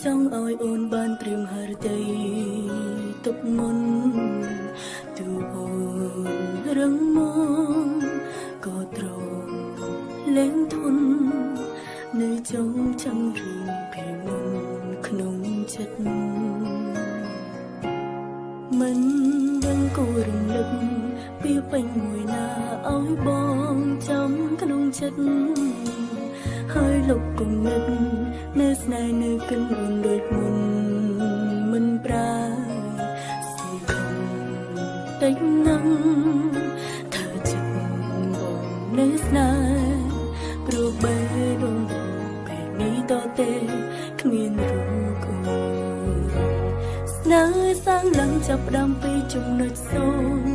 ចង់ឲ្យអូនបានត្រៀមហឫទ័យទុកមុនទូអូនរឹងមាំក៏ទ្រាំលែងធន់នៅចងចាំរឿងពីមុនក្នុងចិត្តមិនដឹងគួររំលឹកពីពេញមួយណាឲ្យបងចាំក្នុងចិត្តហើយលុបគំនិតនៅស្នេហ៍នៅគិនអូនដូចមុនមិនប្រើសង្ឃឹមតិចណាស់ថាចិត្តបងនៅស្នេហ៍ព្រោះបេះដូងបងពេលនេះតទេគ្មានរូបអូនស្នេហ៍សាងឡើងចាប់ផ្ដើមពីចំណុចសូន្យ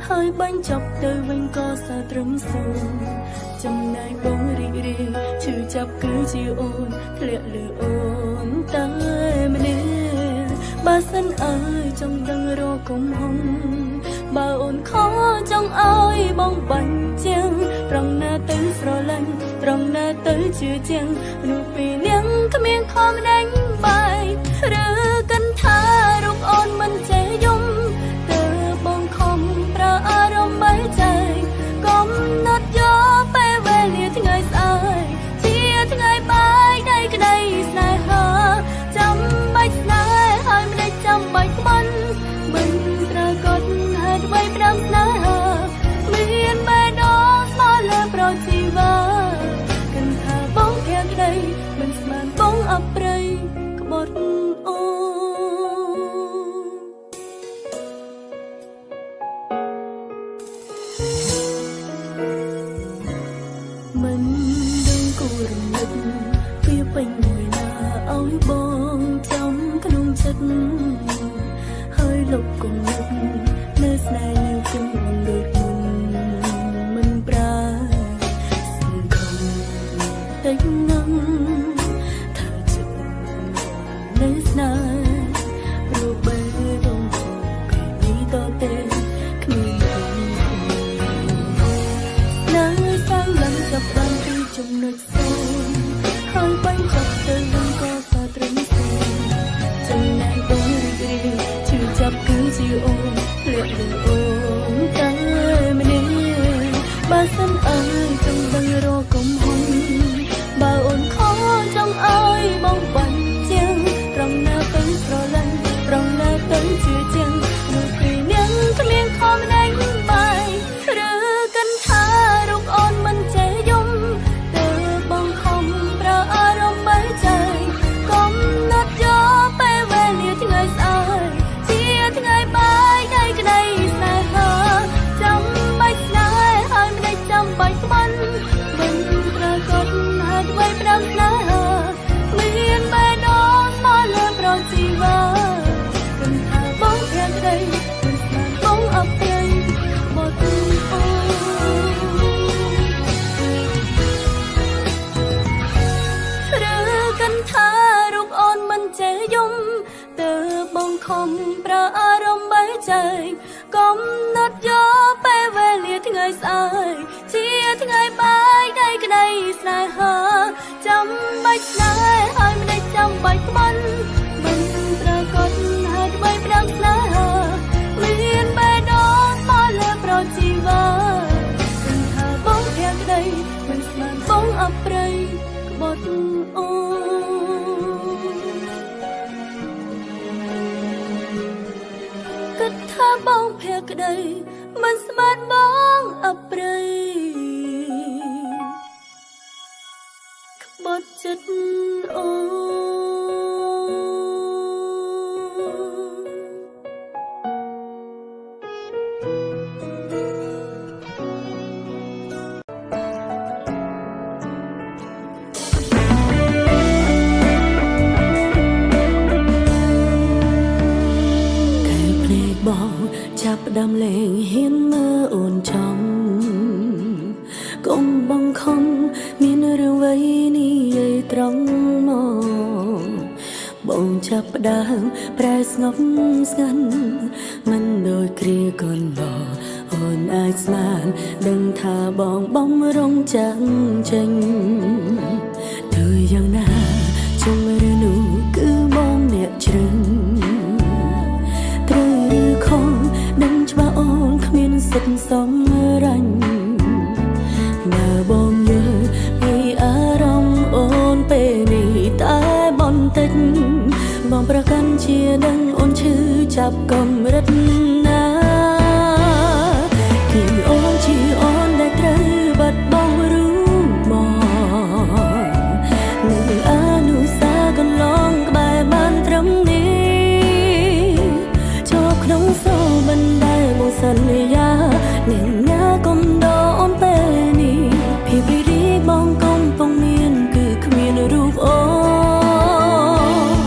ហើយបាញ់ចប់ទៅវិញក៏សារត្រឹមសូន្យចំណែកបងរីករាយឈឺចាប់គឺជាអូនធ្លាក់លើអូនតែម្នាក់បើសិនអើយចង់ដឹងរកកំហុងបើអូនខចង់ឲ្យបងបាញ់ជាងត្រង់ណាទៅស្រឡាញ់ត្រង់ណាទៅជឿជាងនោះពីនាងគ្មានខំដេញបាយឬកិនថារូបអូនមិនចេះយំទើបបងខំប្រើអារម្មណ៍បីចែកកំណត់យកពេលវេលាថ្ងៃស្អែកជាថ្ងៃបាយនៃក្តីស្នេហាចាំបាច់ស្នេហ៍ហើយមិនចាំបាច់ក្បន់មិនប្រកបហេតុអ្វីផ្ដាំស្នេហាមានបេះដូងស្មោះលើប្រជីវ៉ាគិនថាបងភក្តីមិនស្មានបងអប្រិយក្បត់អូន មិនដឹងគួររំលឹកពីពេញមួយណាឲ្យបងចាំក្នុងចិត្តហើយលុបគំនិតនៅស្នេហ៍នៅគុំមិនដូចមុនមិនប្រើសង្ឃឹមតិចណាស់ថាចិត្តនៅស្នេហ៍ព្រោះបេះដូងបងពេលនេះតទេគ្មានរូបអូន នៅសាងឡើងចាប់ផ្ដើមពីចំណុចសូន្យហើយបាញ់ចប់ទៅវិញក៏សារត្រឹមសូន្យចំណែកបងរីករាយឈឺចាប់គឺជាអូនធ្លាក់លើអូនតែម្នាក់បើសិនអើយចង់ដឹងរកកំហុងបើអូនខចង់ឲ្យបងបាញ់ជាងត្រង់ណាទៅស្រឡាញ់ត្រង់ណាទៅជឿជាងនោះពីនាងគ្មានខំដេញបាយឬកិនថារូបអូនមិនចេះយំទើបបងខំប្រើអារម្មណ៍បីចែកកំណត់យកពេលវេលាថ្ងៃស្អែកជាថ្ងៃបាយនៃក្តីស្នេហាចាំបាច់ស្នេហ៍ហើយមិនចាំបាច់ក្បន់មិនប្រកបហេតុអ្វីផ្ដាំស្នេហាមានបេះដូងស្មោះលើប្រជីវ៉ាគិនថាបងភក្តីមិនស្មានបងអប្រិយបត់អូន ឬកិនថារូបអូនមិនចេះយំទើបបងខំប្រើអារម្មណ៍បីចែកកំណត់យកពេលវេលាថ្ងៃស្អែកជាថ្ងៃបាយនៃក្តីស្នេហាចាំបាច់ស្នេហ៍ហើយមិនចាំបាច់ក្បន់មិនប្រកបហេតុអ្វីផ្ដាំស្នេហាមានបេះដូងស្មោះលើប្រជីវ៉ាគិនថាបងភក្តីមិនស្មានបងអប្រិយក្បត់អូន គិតថាបងភក្តីមិនស្មានបងអប្រិយក្បត់ចិត្តអូន តែភ្នែកបងចាប់ផ្ដើមលែងហ៊ានមើលអូនចំកុំបង្ខំមានរឿងអ្វីនិយាយត្រង់មកបងចាប់ផ្ដើមប្រែស្ងប់ស្ងាត់មិនដូចគ្រាកន្លងអូនអាចស្មានដឹងថាបងបំរុងចាំងចេញទៅយ៉ាងណាជុំរឿងនោះគឺប បងប្រកាន់ជាដឹងអូនឈឺចាប់កម្រិតណាគឺអូនជាអូនដែលត្រូវបាត់បង់រូបបងនៅអនុសាសន៍កន្លងក្បែរបានត្រឹមនេះជាប់ក្នុងសូបិនដែលមកសន្យានឹងណាកុំដកអូនពេលនេះភាពរីករាយបងកំពុងមានគឺគ្មានរូបអូន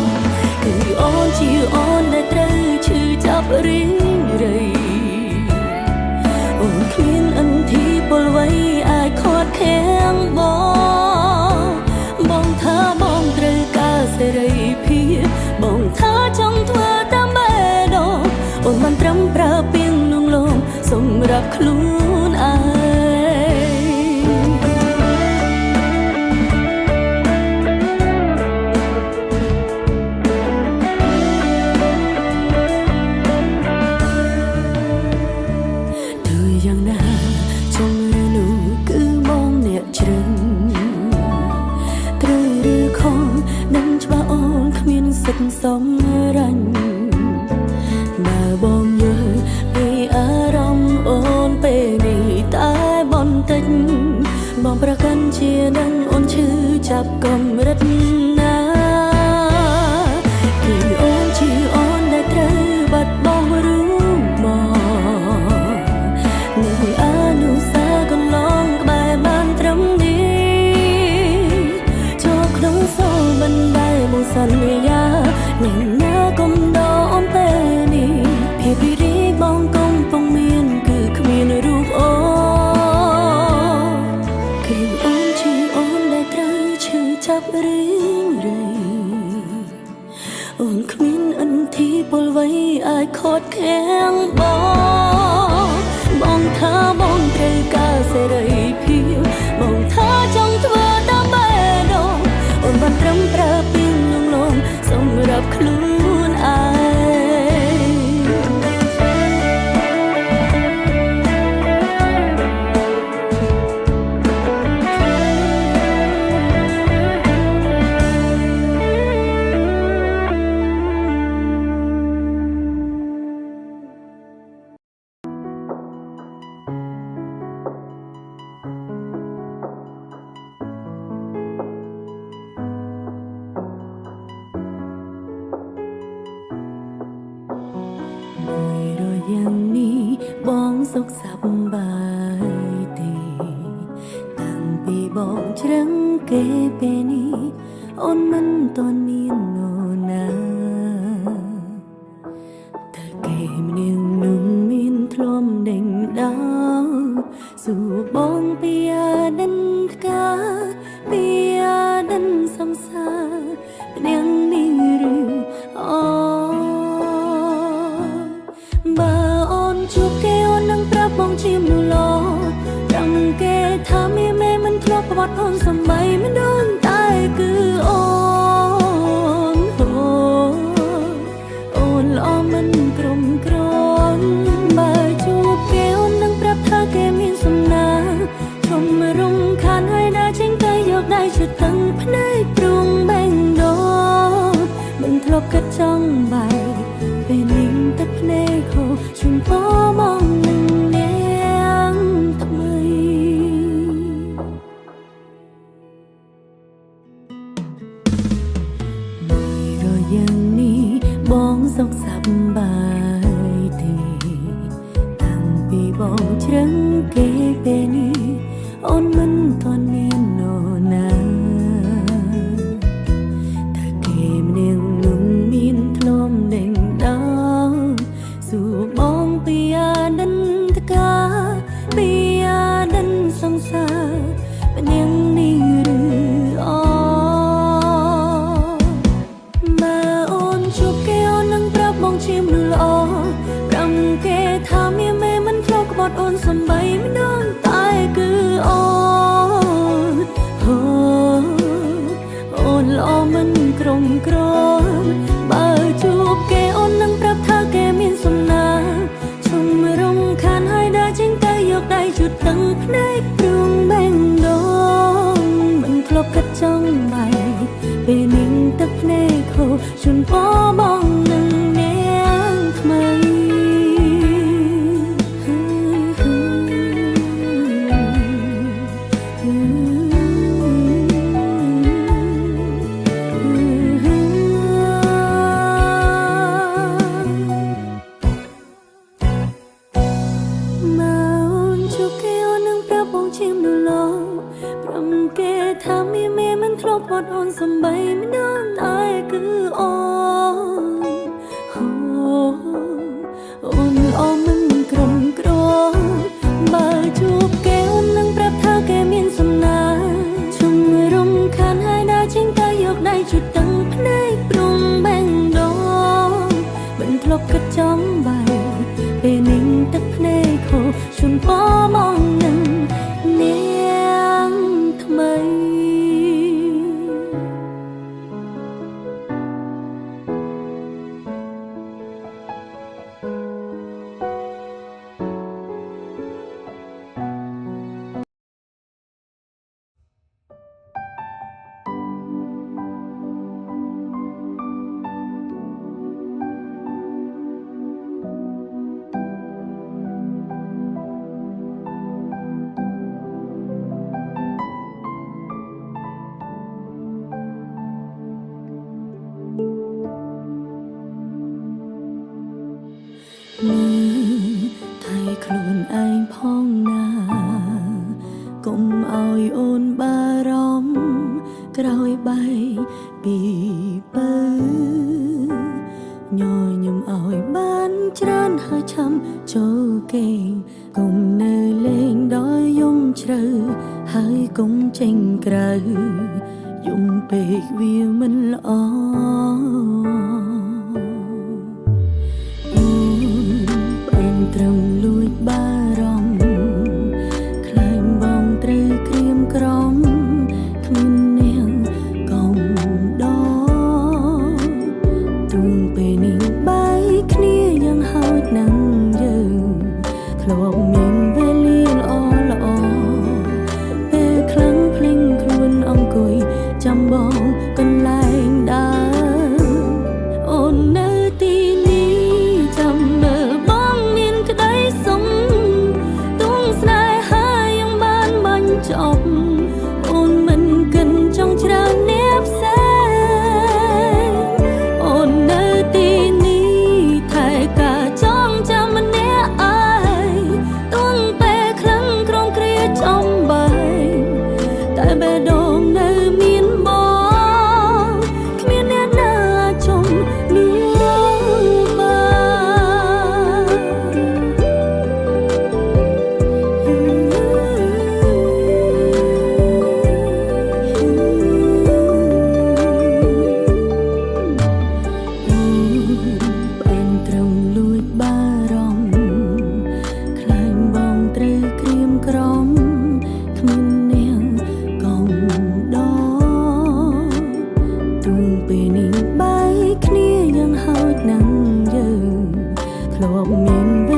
គឺអូនជាអូនដែលត្រូវឈឺចាប់រីងរៃអូនគ្មានអន្ធីពលអ្វីអាចខាត់ខាំងបងបងថាបងត្រូវការសេរីភាពបងថាចង់ធ្វើតាមបេះដូងអូនមិនត្រឹមប្រើពីងលងលងសម្រាប់ខ្លួនឯង ធ្វើយ៉ាងណាជំរឿនោះគឺបងអ្នកជ្រឹងត្រូវឬខំនឹងច្បាស់អូនគ្មានសិទ្ធិសំរាញ់បើបងយល់ពីអារម្មណ៍អូនពេលនេះតែបន្តិចបងប្រកាន់ជានឹងអូនឈឺចាប់កម្រិតណាគឺអូនជាអូនដែលត្រូវបាត់បង់រូបបង នៅអនុសាសន៍កន្លងក្បែរបានត្រឹមនេះចូលក្នុងសូបិនដែលមកសន្យានឹងណាកុំដកអូនពេលនេះភាពរីករាយបងកំពុងមានគឺគ្មានរូបអូនគឺអូនជាអូនដែលត្រូវឈឺចាប់រីងរៃ អូនគ្មានអន្ធីពលអ្វីអាចខត់ខាំងបងបងថាបងត្រូវការសេរីភាពបងថាចង់ធ្វើតាមបេះដូងអូនបានត្រឹមប្រើពីងលងលងសម្រាប់ខ្លួនឯង មួយរយ៉ាងនេះបងសុខសប្បាយទេតាំងពីបងជ្រឹងគេពេលនេះអូនមិនទាន់មាននរណាតើគេម្នាងនោះមានធ្លំដេញដោសួរបងពីអតីតកាលពីអតីតសង្សារម្នាងនេះឬអូន បើអូនជួបគេអូននឹងប្រាប់បងជាមនុស្សល្អត្រឹមគេថាមានមេមិនធ្លាប់ប្រវត្តិអូនសម័យមិនដឹងតែគឺអូនអូអូនល្អមិនក្រុមក្រំបើជួបគេអូននឹងប្រាប់ថាគេមានសំណាងជុំរំខានហើយដើរចេញទៅយកដៃជិតទាំងភ្នែកព្រួងបេងដូងមិនធ្លាប់គិតចង់បែក ពេលនេះទឹកភ្នែកហូរជុំពមកនឹងនាងថ្មីមួយរយ៉ាងនេះបងសុខសប្បាយទេតាំងពីបងជ្រឹងគេពេលនេះអូនមិនទាន់មាននរណា តើគេម្នាងនោះមានធ្លំដេញដោសួរបងពីអតីតកាលពីអតីតសង្សារម្នាងនេះឬអូបើអូនជួបគេអូននឹងប្រាប់បងជាមនុស្សល្អប្រាប់គេថាមានមេមិនធ្លាប់ក្បត់អូនសំបីម្ដងតែគឺអូនអូអូនល្អមិនក្រុមក្រមបើជួបគេអូននឹងប្រាប់ថាគេមានសំណាងជុំរំខានហើយដើរចេញទៅយកដៃជូតទាំងភ្នែកព្រួងបេងដូងមិនធ្លាប់គិតចង់បែកពេលនេះទឹកភ្នែកហូរ ជូនពរបងនឹងនាងថ្មី មកជួបគេអូននឹងប្រាប់បងជាមនុស្សលោព្រមគេថាមានមេមិនធ្លាប់វត្តអូនសំបីម្ដងតែគឺអូនអូនល្អមិនក្រុមក្របើជួបគេអូននឹងប្រាប់ថាគេមានសំណាងជុំរំខានហើយដើរចេញទៅយកដៃជុតទាំងភ្នែកព្រំបែងដងមិនធ្លាប់គិតចង់បែកពេលនេះទឹកភ្នែកហូរជូនពរបងនឹងនាងថ្មី មើលថៃខ្លួនឯងផងណាកុំឲ្យអូនបារម្ភក្រោយបែកពីពៅញញឹមឲ្យបានច្រើនហើយឆាំចូលគេងកុំនៅលេងដល់យំជ្រៅហើយកុំចេញក្រៅយំពេកវាមិនល្អ អូនបានត្រឹមលួចបារម្ភខ្លាចបងត្រូវក្រៀមក្រំគ្មាននាងកំដរទូងពេលនេះបែកគ្នាយ៉ាងហោចណាស់យើងធ្លាប់មានវេលាល្អល្អពេលខ្លាំងភ្លេងខ្លួនអង្គុយចាំបងកន្លែងដើម អូននៅទីនេះចាំមើលបងមានក្តីសុំទួងស្នេហាยังបានបាញ់ចប់អូនមិនគិនចង់ច្រើនអ្នកផ្សេងអូននៅទីនេះថែការចងចាំម្នាក់ឯងទួងពេលខ្លាំងក្រុងគ្រាចំបែងតែបេះដូងនៅមានបងគ្មានអ្នកណាជំនួសបាន អូនបានត្រឹមលួចបារម្ភខ្លាចបងត្រូវក្រៀមក្រំគ្មាននាងកំដរទូងពេលនេះបែកគ្នាយ៉ាងហោចណាស់យើងធ្លាប់មានវេ